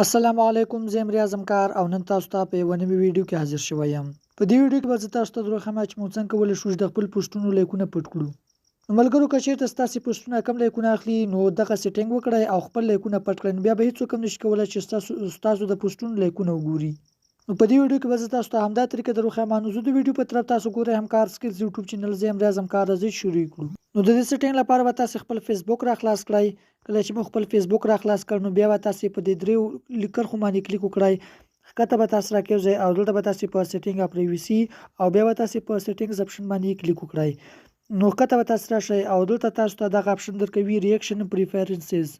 السلام علیکم، زه یم ریاض همکار او نن تاسو ته په یوه نوې ویډیو کې حاضر شوی یم. په دې ویډیو کې به زه تاسو ته دروښیم چې موږ څنګه کولی شو چې د خپل پوسټونو لایکونه پټ کړو. نو ملګرو، که چیرته ستاسې پوسټونه کم لایکونه اخلي، نو دغه سیټینګ وکړئ او خپل لایکونه پټ کړئ، نو بیا به هیڅوک هم نشي کولی چې ستاسو د پوسټونو لایکونه وګوري. نو په دې ویډیو کې به زه تاسو ته همدا طریقه دروښیم. نو زه د ویډیو په طرف، تاسو ګورئ همکار سکیلز یوټیوب چینل، زه یم ریاض همکار. راځئ شروع کړو. نو د دې سیټینګ لپاره به تاسو خپل فیسبوک را خلاص کړئ. کله چې مو خپل فیسبوک را خلاص کړ، نو بیا به تاسو په دې دریو کرښو باندې کلیک وکړئ. ښکته به تاسو راکېوځئ او دلته به تاسو په setting او privacy او بیا به تاسو په settings option باندې کلیک وکړئ. نو ښکته به تاسو راشئ او دلته تاسو ته دغه option درکوي، reaction preferences.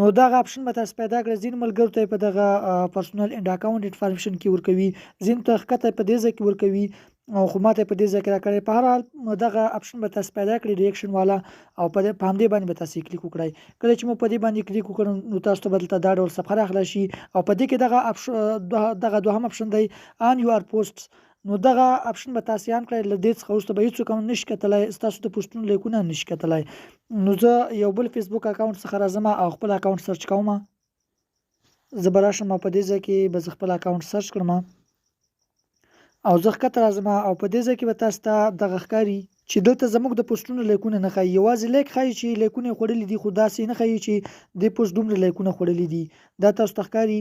نو دغه option به تاسو پیدا کړئ. ځینې ملګرو ته په دغه personal and account information کې ورکوي، ځینو ته ښکته په دې ځای کې ورکوي او خو ماته په دې ځای کې راکړی. په هر حال، دغه option به تاسو پیدا کړئ، reaction والا، او په همدې باندې به تاسو کلیک وکړئ. کله چې مو په دې باندې کلیک وکړ، نو تاسو ته به دلته دا ډول صفحه راخلاص شي او په دې کې دغه option، دغه دوهم option دی، on your post. نو دغه option به تاسو on کړئ. له دې څخه وروسته به هیڅوک هم نشي کتلی، ستاسو د پوسټونو لایکونه نشي کتلی. نو زه یو بل فیسبوک account څخه راځم او خپل account search کوم. زه به راشم او په دې ځای کې به زه خپل account search کړم او زه ښکته راځم او په دې ځای کې به تاسو ته دغه ښکاري چې دلته زموږ د پوسټونو لایکونه نه ښایي، یوازې like ښایي چې لایکونه یې خوړلي دي، خو داسې نه ښایي چې دې پوسټ دومره لایکونه خوړلي دي. دا تاسو ته ښکاري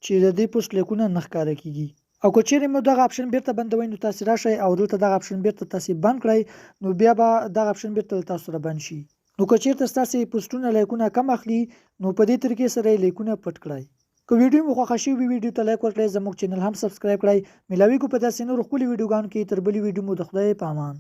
چې د دې پوسټ لایکونه نه ښکاره کیږي. او که چیرې مو دغه option بیرته بندوئ، نو تاسو راشئ او دلته دغه option بیرته تاسو بند کړئ، نو بیا به دغه option بیرته له تاسو سره بند شي. نو که چیرته ستاسې پوسټونه لایکونه کم اخلي، نو په دې طریقې سره یې لایکونه پټ کړئ. که ویډیو مو خوښه شوې وي، ویډیو ته like ورکړئ، زموږ چینل هم subscribe کړئ. ملاویږو په داسې نورو ښکلي ویډیوګانو کې. تر بلې ویډیو مو د خدای په امان.